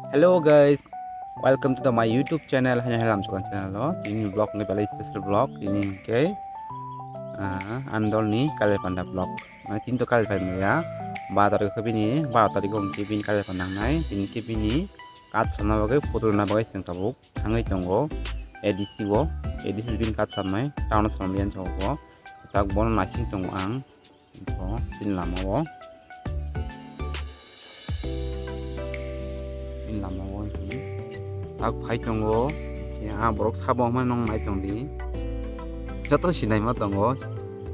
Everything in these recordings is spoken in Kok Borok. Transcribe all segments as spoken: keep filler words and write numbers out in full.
Hello guys, welcome to the my YouTube channel. Haino halam sukan channel lo. Ini vlog ni belai special vlog. Ini ke ah, Andol ni Kalipanda vlog. Mane tin to Kalipanda ya. Ba tarik ke bini, ba tarik ke bini Kalipanda nang nai. Ini ke bini kat sana bagai, photo na bagai seng tabuk. Hangai tongo A D C o, A D C bin kat samai, town sambian chogo. Tak bon masing tongo ang. Bo, tin lama o. Tin lama o, tak phai tongo. Ya, borok sabo hwnma nong nai tong di. Joto sinai ma tongo.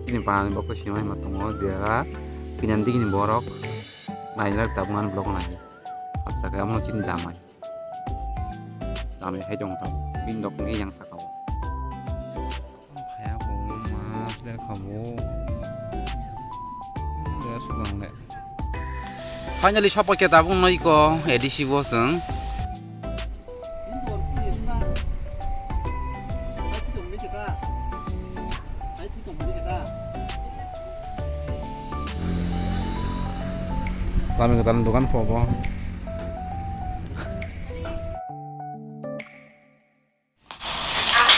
Sini pan borok sinai ma tongo. Jera, pinan digini borok. Nailak tabungan vlog nai. Apsa kaya mo sini damai. Lama hai tong tong. Bini dok ni yang saka o. Phaya bo ma der khabo. Der sugang de. Finally, sopai khe tabuk noi ko A D C bo chwng. Kami kata dukan po bo.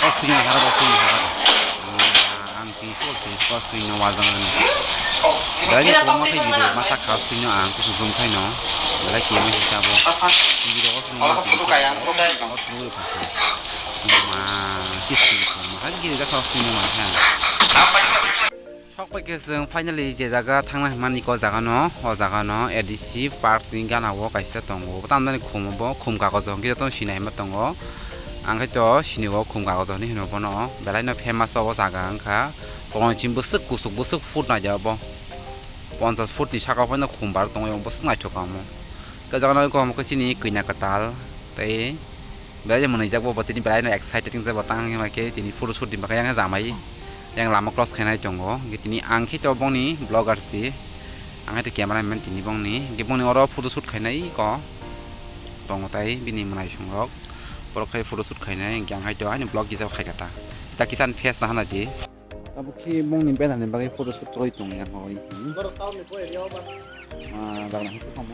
O sini hara, o sini hara. Ang tingko, tingko sini wajang ani. Belai ni koma khe video masa kha sini ang kusu zoom khai no. Belai kiyama hita bo. Video o sini. Ma, kisi ko ma giri da kha sini ma ha. Sok pai khe chwng finally je jaga thangna hwnmani ko jaga no, o jaga no A D C park ni gana o kaisa tongo. Tamoni khum bo, khum kagojo hwnkhe jotono sini hwnma tongo. Ang khe to sini o khum kagojo hinwi hwno bono. Belai no famous o jaga wngkha. Tongchim bwswk kuchuk bwswk foot naidi obo. Ponchas foot ni saka o phano khum bar tongo, bwswk naithok kamo. Khe jaga no khe chini kwina kwtal tei belai no mwnwijak bo, bo tini belai no excited wngjak bo, tang hwnba khe tini photoshoot ni bagwi yang jamai yang lama cross khainai tongo. Hwnkhe tini ang khe to bongni vlogger si, ang hai to camera man tini bongni, hwnkhe bongni oro photoshoot khainai ko tongo tai bini mwnaisong rok, borok khai photoshoot khainai, hwnkhe ang hai to ani vlog kisa khai kha ta, ta kisa ani face nahana di. Abo khe bongni banner ni bagwi photoshoot choli tongo yang hoi. Ah, bagna hai khe kamo.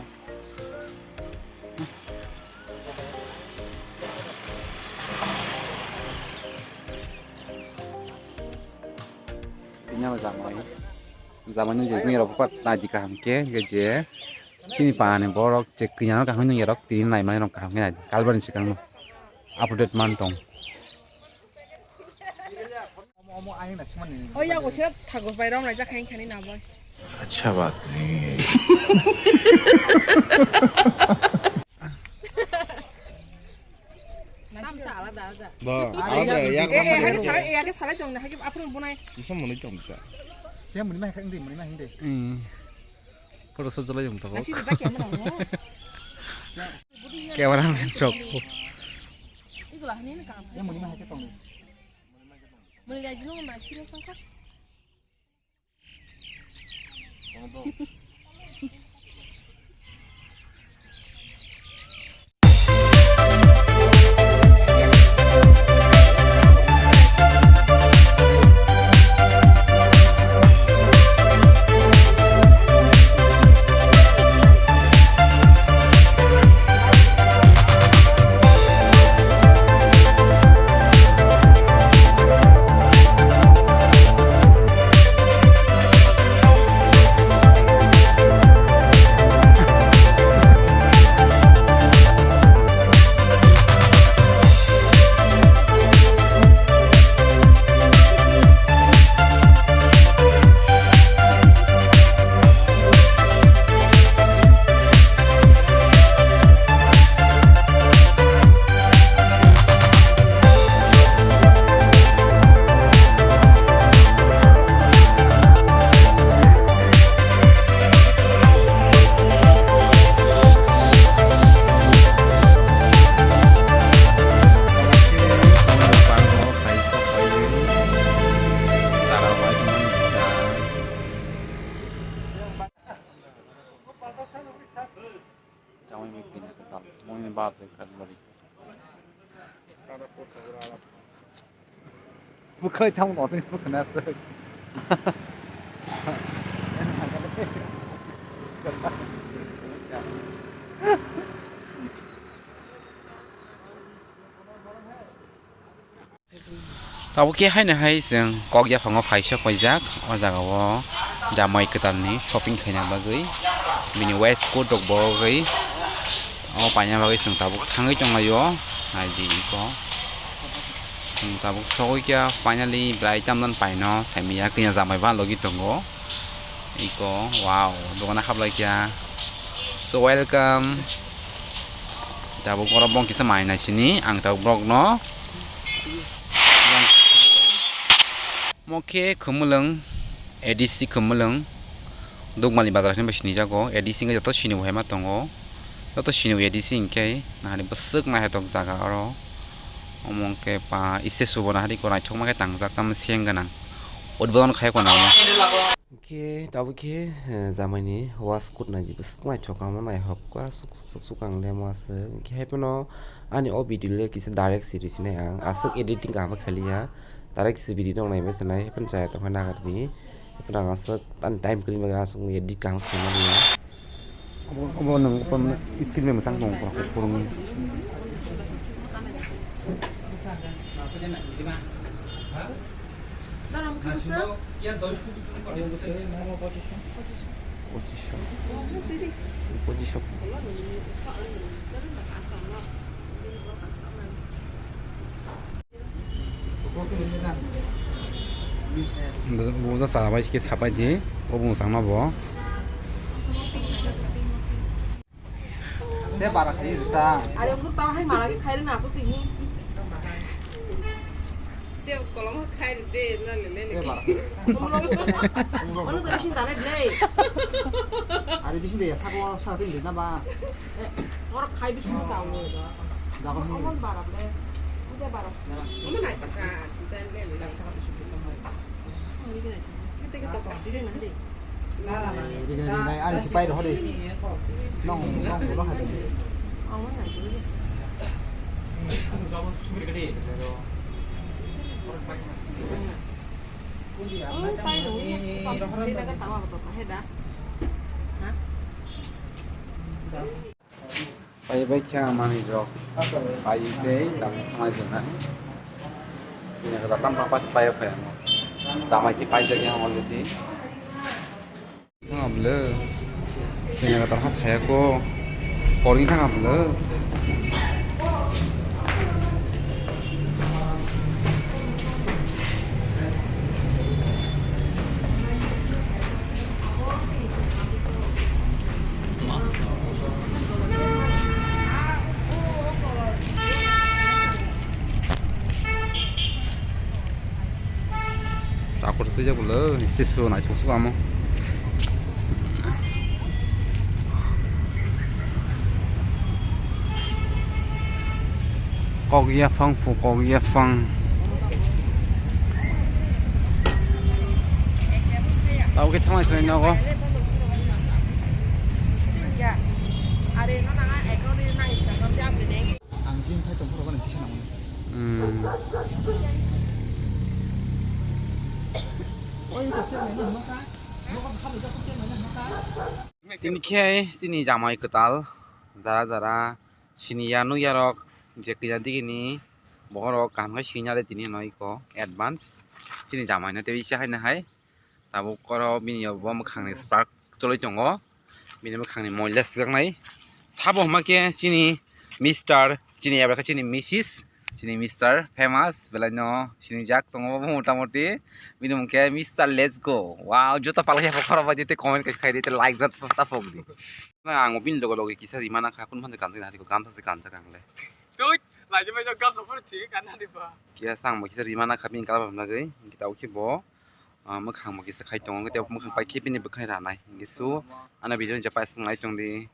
Bini ano jamai. Jamai no je nini rok pat naidi kaham khe, hwnkhe je chini pani borok je kanya no kaham nini rok tini naimani rok kaham khe naidi. Kalbani swkang no update man tong. Omo, omo ayang na simani. O yago sira thago bai rom lai jakha khani na boy. Acha baat nahi hai. Tamsa alada alada. Ba, are alada ya, ya, eh, eh, kamari hagi ya. Sala, eh, hagi sala jong na hagi apun bunai. Bisa muni tong ta. Saya muni mah hagi muni mah hagi. Hmm. Pura sojala jong ta. Asi ta kya mana mo? Camera man chok. Iku lah ni kam. Saya muni mah hagi tong. Muni lagi nung ma sini sangka. Chamai mi kini ka tal, mui ni baat hai kar bari. Bukhai thang no tini bukhna se. Tabuk khe haino hai chwng kok yaphango phaisa paijak o jaga o jamai kwtalni shopping khaina bagwi, bini waistcoat rok bo ugwi o paina bagwi chwng tabuk thangwi tonglaio. Naidi iko chwng tabuk sogwi kha, finally bwrai tamdan paino saimanya, kanya jamai ba logi tongo iko. Wow, dogana hablai kha, so welcome. Tabuk oro bong kisa mai naisini ang tabuk borok no. Mo khe Khumulwng, A D C Khumulwng, Dukmali bazar hinwi sinijago. A D C wngkhe joto sini bo hai ma tongo, joto sini bo A D C wngkhe nahari bwswk naithotok jaga oro. Omo wngkhe pa ise subo nahari ko naithokma khe tangjak, tamo seng gwnang, udbodon khai ko nang. Khe tabuk khe, eh, jamaini waistcoat naidi bwswk naithok, amo naihok kha, suk suk suk suk ang le mo aswk. Khe hai phano ani o video le kisa direct siri sinai ang, aswk editing kaham khe liya, direct kisa video tong nai bai sanai, hai phano chaya tong khe nagar di, hai phano ang aswk ani time kwrwi bagwi aswk edit kaham khe mani ya. Obo, obo nwng, obo nwng screen bai mwchang tongo, borok khe phurungwi. Pochisho. Pochisho. Buja sa bai ske sapai di, o bung sangma bo. Te bara khai rita. Are unu ta hai mala ke khai na so tini. Te kolom khai de na le le. Te bara khai. Unu to bisin dale ble. Are bisin de ya sako sa tin de na ba. Ora khai bisin ta unu. Dago hin. Omon bara ble. Uja bara. Omon ai ta ka, design le le. Ite ke to ka. Rinai, rinai, ari si pai rohori. Nong, nong, nong hai. Pai bai cha manwi rok. Pai tei tabuk thangna jwnai. Bini kwtal tam pang pas pai phai ano. Tamai ki pai jagya already. Thang ablo. Bini kwtal has khaya ko. Koring thang ablo. Takur twijak bwlw, isi su naisuk suk amo. Kok yaphang phu, kok yaphang. Tabo khe thanglai sinai nogo. Ang jin khai tongphuru bani kisa nangmani. Hmm. Tini khe chini jamai kwtal jara jara siniya nukya rok je kisa digini bohrok kaham khe sinare tini hwnwi kok advance chini jamai no tei bisa haino hai tabuk oro bini bo mwkhangni spark choli tongo bini mwkhangni moila swkaknai sabo hwnba khe chini Mister chini ebra khe chini Missus chini Mister famous belai no sinijak tongo motamoti bini mung khe Mister Let's Go wow joto palai ya khorok bai di tei comment khai di tei like rok ta phok di. Na ang bini logo logi kisa rimana kha kun phano kanjak na hiko gamsa se kanjak ang le. Tui, lai jemai jok gamsa phano thik kan na di ba. Kisa ang bo kisa rimana kha bini kala bam nagwi kita ukhi bo. Ah, mwkhang bo kisa khai tongo, tei mwkhang pai khe bini bwkhai ranai. Hingke so, ano video ni je paising nai tong di.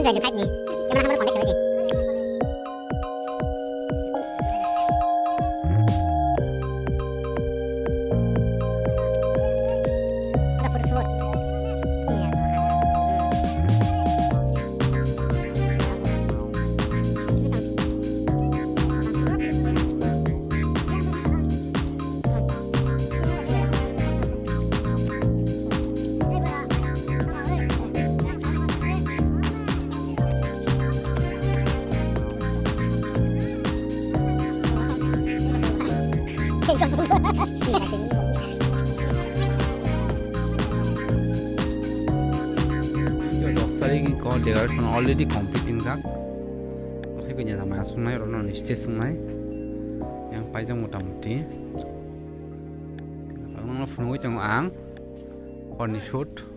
Twenty-five ni. Camera number contact khailai di. Ada photoshoot. Iya. Dos tarik ni call decoration already complete wngjak. Okhai kanya jama sungnai rok no stage sungnai. Yang paijak mota moti. Ang no phunugwi tongo ang. Horni shoot.